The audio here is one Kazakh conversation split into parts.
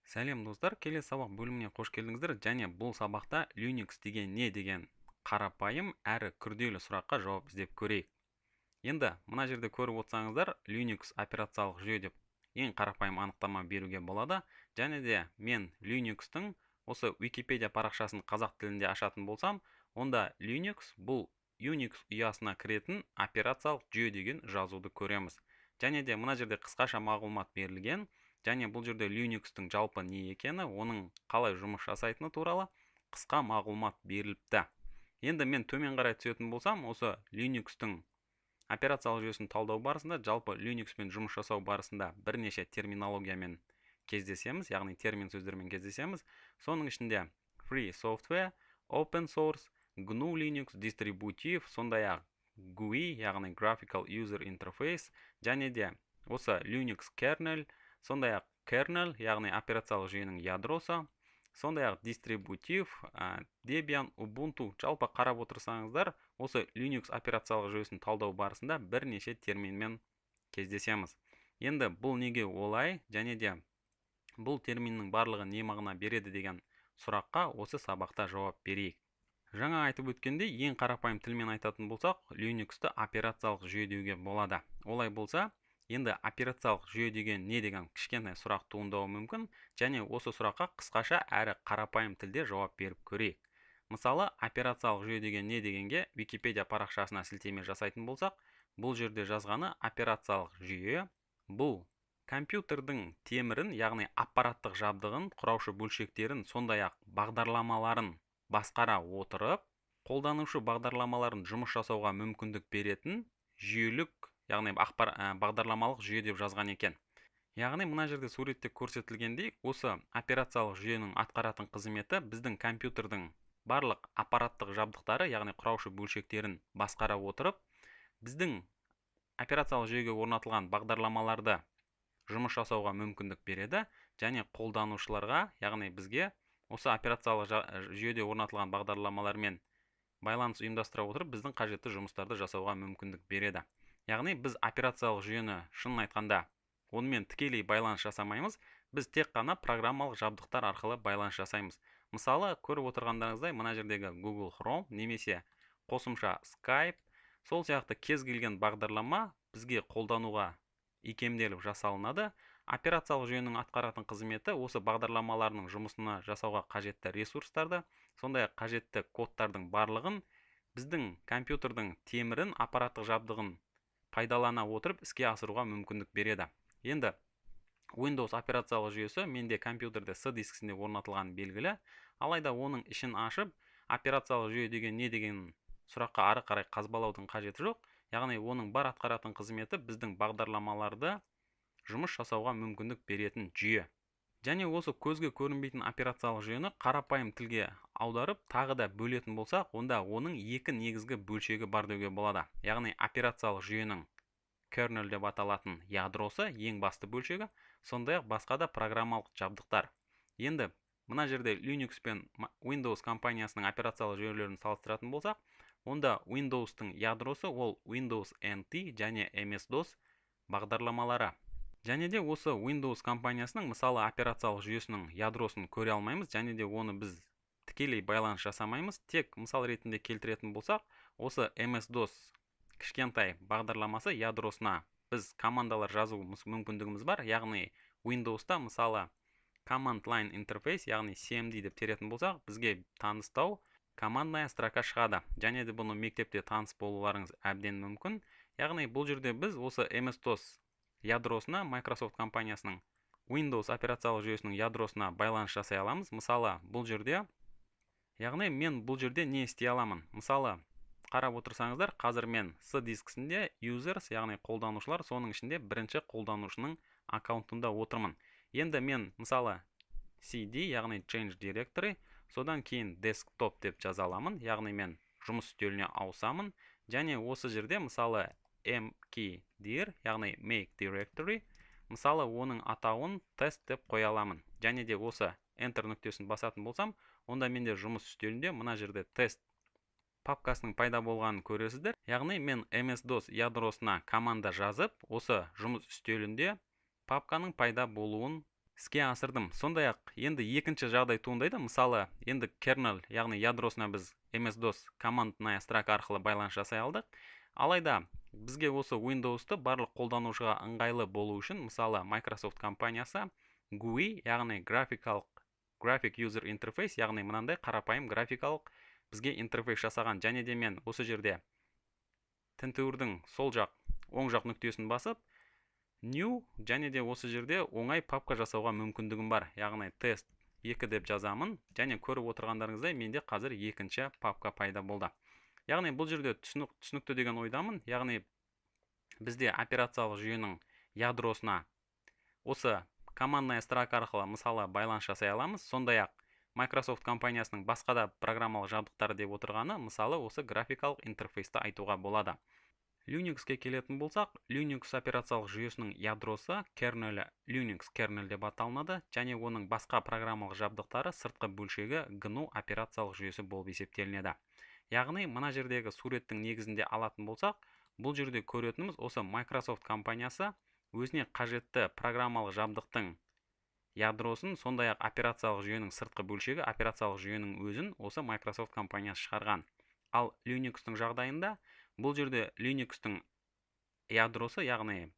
Сәлем, достар! Келесі сабақ бөліміне қош келдіңіздер. Және бұл сабақта Linux деген не деген қарапайым әрі күрделі сұраққа жауап іздеп көрейік. Енді мына жерде көріп отырсаңыздар, Linux операциялық жүйе деп ең қарапайым анықтама беруге болады. Және де мен Linuxтың осы Wikipedia парақшасын қазақ тілінде ашатын болсам, онда Linux бұл Unix ұясына кіретін операциялық жүйе деген жазуды көреміз. Және де мына жерде қысқаша мағлұмат берілген. Және бұл жерде Linuxтың жалпы не екені, оның қалай жұмыс жасайтыны туралы қысқа мағлұмат беріліпті. Енді мен төмен қарай түсетін болсам, осы Linuxтың операциялық жүйесін талдау барысында, жалпы Linuxпен жұмыс жасау барысында бірнеше терминологиямен кездесеміз, яғни термин сөздермен кездесеміз. Соның ішінде free software, open source, GNU Linux, дистрибутив, сондай-ақ GUI, яғни Graphical User Interface, және де осы Linux kernel, сондай-ақ kernel, яғни операциялық жүйенің ядросы, сондай-ақ дистрибутив, Debian, Ubuntu. Жалпы қарап отырсаңыздар, осы Linux операциялық жүйесін талдау барысында бірнеше терминмен кездесеміз. Енді бұл неге олай және де бұл терминнің барлығы не мағына береді деген сұраққа осы сабақта жауап берейік. Жаңа айтып өткендей, ең қарапайым тілмен айтатын болсақ, Linuxты операциялық жүйе деуге болады. Олай болса, енді операциялық жүйе деген не деген кішкентай сұрақ туындауы мүмкін. Және осы сұраққа қысқаша әрі қарапайым тілде жауап беріп көрейік. Мысалы, операциялық жүйе деген не дегенге Wikipedia парақшасына сілтеме жасайтын болсақ, бұл жерде жазғаны: операциялық жүйе бұл компьютердің темірін, яғни аппараттық жабдығын, құраушы бөлшектерін, сондай-ақ бағдарламаларын басқара отырып, қолданушы бағдарламаларын жұмыс жасауға мүмкіндік беретін жүйелік, яғни бағдарламалық жүйе деп жазған екен. Яғни мына жерде суретте көрсетілгендей, осы операциялық жүйенің атқаратын қызметі біздің компьютердің барлық аппараттық жабдықтары, яғни құраушы бөлшектерін басқара отырып, біздің операциялық жүйеге орнатылған бағдарламаларды жұмыс жасауға мүмкіндік береді және қолданушыларға, яғни бізге, осы операциялық жүйеде орнатылған бағдарламалармен байланыс ұйымдастыра отырып, біздің қажетті жұмыстарды жасауға мүмкіндік береді. Яғни біз операциялық жүйені, шынын айтқанда, онымен тікелей байланыс жасамаймыз, біз тек қана программалық жабдықтар арқылы байланыс жасаймыз. Мысалы, көріп отырғандарыңыздай, мына жердегі Google Chrome немесе қосымша Skype, сол сияқты кез келген бағдарлама бізге қолдануға икемделіп жасалынады. Операциялық жүйенің атқаратын қызметі осы бағдарламалардың жұмысына жасауға қажетті ресурстарды, сондай-ақ қажетті кодтардың барлығын біздің компьютердің темірін, аппараттық жабдығын пайдалана отырып іске асыруға мүмкіндік береді. Енді Windows операциялық жүйесі менде компьютерде C дискісінде орнатылғаны белгілі. Алайда оның ішін ашып, операциялық жүйе деген не деген сұраққа ары қарай қазбалаудың қажеті жоқ. Яғни оның бар атқаратын қызметі біздің бағдарламаларды жұмыс жасауға мүмкіндік беретін жүйе. Және осы көзге көрінбейтін операциялық жүйені қарапайым тілге аударып, тағы да бөлетін болсақ, онда оның екі негізгі бөлшегі бар деуге болады. Яғни операциялық жүйенің kernel деп аталатын ядросы ең басты бөлшегі, сондай-ақ басқа да программалық жабдықтар. Енді мына жерде Linux пен Windows компаниясының операциялық жүйелерін салыстыратын болсақ, онда Windows'тың ядросы ол Windows NT және MS-DOS бағдарламалары. Және де осы Windows компаниясының, мысалы, операциялық жүйесінің ядросын көре алмаймыз және де оны біз тікелей байланыс жасамаймыз. Тек мысал ретінде келтіретін болсақ, осы MS-DOS кішкентай бағдарламасы ядросына біз командалар жазу мүмкіндігіміз бар. Яғни Windows'та, мысалы, Command Line Interface, яғни CMD деп теретін болсақ, бізге таныстау командная строка шығады. Және де бұны мектепте таныс болуларыңыз әбден мүмкін. Яғни бұл жерде біз осы MS-DOS ядросына, Microsoft компаниясының Windows операциялық жүйесінің ядросына байланыс жасай аламыз. Мысалы, бұл жерде, яғни мен бұл жерде не істей аламын? Мысалы, қарап отырсаңыздар, қазір мен C дискісінде users, яғни қолданушылар, соның ішінде бірінші қолданушының аккаунтында отырмын. Енді мен, мысалы, cd, яғни change directory, содан кейін desktop деп жаза аламын, яғни мен жұмыс үстеліне ауысамын. Және осы жерде, мысалы, mkdir, яғни make directory, мысалы, оның атауын тест деп қоя аламын. Және де осы enter нүктесін басатын болсам, онда менде жұмыс үстелінде мына жерде тест папкасының пайда болғанын көресіздер. Яғни мен MS-DOS ядросына команда жазып, осы жұмыс үстелінде папканың пайда болуын Іске асырдым. Сондай-ақ енді екінші жағдай туындайды. Мысалы, енді kernel, яғни ядросына біз MS-DOS командная строка арқылы байланыс жасай алдық. Алайда бізге осы Windows'ты барлық қолданушыға ыңғайлы болу үшін, мысалы, Microsoft компаниясы GUI, яғни графикалық Graphic User Interface, яғни мынандай қарапайым графикалық бізге интерфейс жасаған. Және де мен осы жерде тінтуірдің сол жақ, оң жақ нүктесін басып, New, және де осы жерде оңай папка жасауға мүмкіндігім бар. Яғни тест 2 деп жазамын, және көріп отырғандарыңыздай, менде қазір екінші папка пайда болды. Яғни бұл жерде түсінікті деген ойдамын. Яғни бізде операциялық жүйенің ядросына осы командная строка арқылы, мысалы, байланыс жасай аламыз. Сондай-ақ Microsoft компаниясының басқа да программалық жабдықтары деп отырғаны, мысалы, осы графикалық интерфейсті айтуға болады. Linuxке келетін болсақ, Linux операциялық жүйесінің ядросы, kernelі Linux kernel деп аталынады, және оның басқа программалық жабдықтары, сыртқы бөлшегі GNU операциялық жүйесі болып есептелінеді. Яғни мына жердегі суреттің негізінде алатын болсақ, бұл жерде көретініміз, осы Microsoft компаниясы өзіне қажетті программалық жабдықтың ядросын, сондай-ақ операциялық жүйенің сыртқы бөлшегі, операциялық жүйенің өзін осы Microsoft компаниясы шығарған. Ал Linuxтың жағдайында бұл жерде Linuxтың ядросы, яғни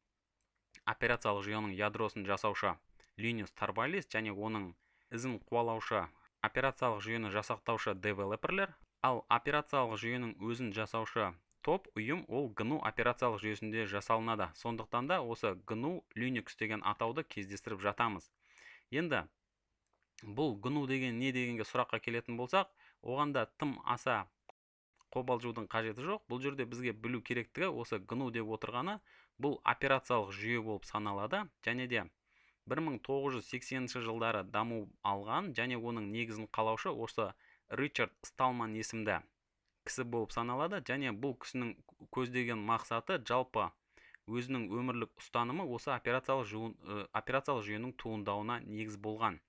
операциялық жүйенің ядросын жасаушы Linus Torvalds және оның ізін қуалаушы, операциялық жүйені жасақтаушы девелоперлер, ал операциялық жүйенің өзін жасаушы топ, ұйым, ол GNU операциялық жүйесінде жасалынады. Сондықтан да осы GNU Linux деген атауды кездестіріп жатамыз. Енді бұл GNU деген не дегенге сұраққа келетін болсақ, оған да тым аса қобалжудың қажеті жоқ. Бұл жерде бізге білу керектігі, осы GNU деп отырғаны бұл операциялық жүйе болып саналады, және де 1980 жылдары даму алған, және оның негізін қалаушы осы Ричард Сталман есімді кісі болып саналады. Және бұл кісінің көздеген мақсаты, жалпы өзінің өмірлік ұстанымы осы операциялық жүйенің туындауына негіз болған.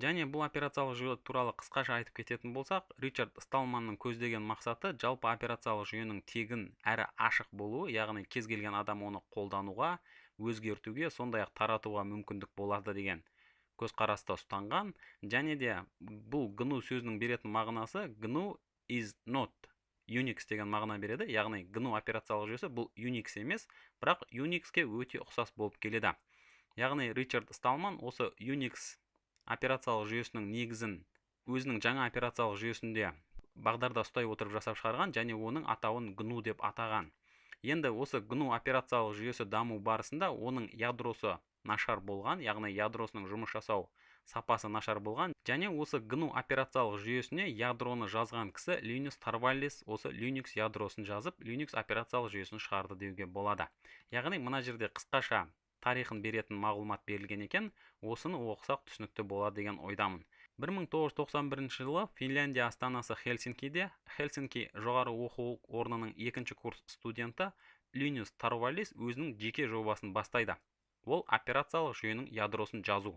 Және бұл операциялық жүйе туралы қысқаша айтып кететін болсақ, Ричард Сталманның көздеген мақсаты жалпы операциялық жүйенің тегін әрі ашық болуы, яғни кез келген адам оны қолдануға, өзгертуге, сондай-ақ таратуға мүмкіндік болады деген көзқарасты ұстанған. Және де бұл GNU сөзінің беретін мағынасы GNU is not Unix деген мағына береді. Яғни GNU операциялық жүйесі бұл Unix емес, бірақ Unixке өте ұқсас болып келеді. Яғни Ричард Сталман осы Unix операциялық жүйесінің негізін өзінің жаңа операциялық жүйесінде бағдарда ұстай отырып жасап шығарған және оның атауын GNU деп атаған. Енді осы GNU операциялық жүйесі даму барысында оның ядросы нашар болған, яғни ядросының жұмыс жасау сапасы нашар болған, және осы GNU операциялық жүйесіне ядроны жазған кісі Linus Torvalds осы Linux ядросын жазып, Linux операциялық жүйесін шығарды деуге болады. Яғни мына жерде қысқаша тарихын беретін мағлұмат берілген екен, осыны оқысақ, түсінікті болады деген ойдамын. 1991 жылы Финляндия астанасы Хельсинкиде Хельсинки жоғары оқу орнының екінші курс студенті Линус Торвальдс өзінің жеке жобасын бастайды. Ол операциялық жүйенің ядросын жазу.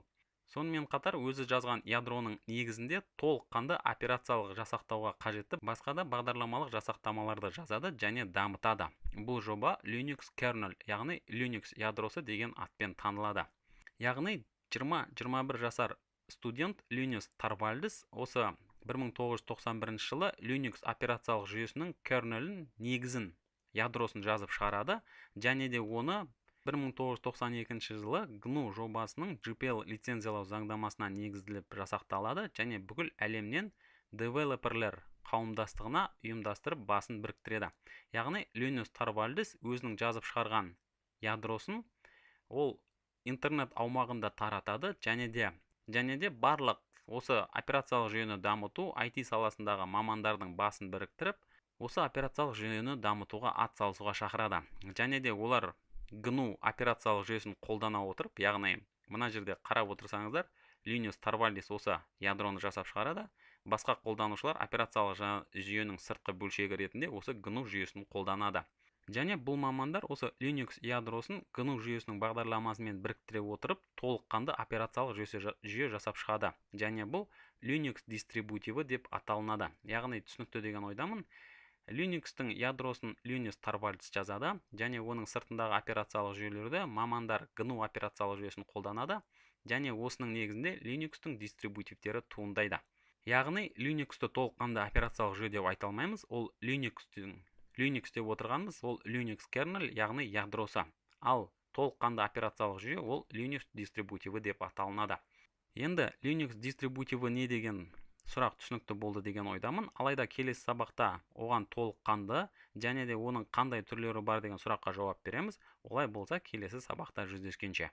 Сонымен қатар өзі жазған ядроның негізінде толыққанды операциялық жасақтауға қажетті басқа да бағдарламалық жасақтамаларды жазады және дамытады. Бұл жоба Linux kernel, яғни Linux ядросы деген атпен танылады. Яғни 20-21 жасар студент Linus Torvalds осы 1991 жылы Linux операциялық жүйесінің kernelін, негізін, ядросын жазып шығарады, және де оны 1992 жылы GNU жобасының GPL лицензиялау заңдамасына негізделіп жасақталады және бүкіл әлемнен девелоперлер қауымдастығына ұйымдастырып, басын біріктіреді. Яғни Linus Torvalds өзінің жазып шығарған ядросын ол интернет аумағында таратады және де барлық осы операциялық жүйені дамыту IT саласындағы мамандардың басын біріктіріп, осы операциялық жүйені дамытуға ат салысуға шақырады. Және де олар GNU операциялық жүйесін қолдана отырып, яғни мына жерде қарап отырсаңыздар, Linus Torvalds осы ядроны жасап шығарады, басқа қолданушылар операциялық жүйенің сыртқы бөлшегі ретінде осы GNU жүйесін қолданады. Және бұл мамандар осы Linux ядросын GNU жүйесінің бағдарламасымен біріктіре отырып, толыққанды операциялық жүйе жасап шығады, және бұл Linux дистрибутиві деп аталынады. Яғни түсінікті деген ойдамын. Linuxтың ядросын Linus Torvalds жазады және оның сыртындағы операциялық жүйелерде мамандар GNU операциялық жүйесін қолданады. Және осының негізінде Linux-тің дистрибутивтері туындайды. Яғни Linux-ты толыққанды операциялық жүйе деп айта алмаймыз. Ол Linux деп отырғанымыз ол Linux kernel, яғни ядросы. Ал толыққанды операциялық жүйе ол Linux дистрибутиві деп аталынады. Енді Linux дистрибутиві не деген сұрақ түсінікті болды деген ойдамын. Алайда келесі сабақта оған толыққанды және де оның қандай түрлері бар деген сұраққа жауап береміз. Олай болса, келесі сабақта жүздескенше.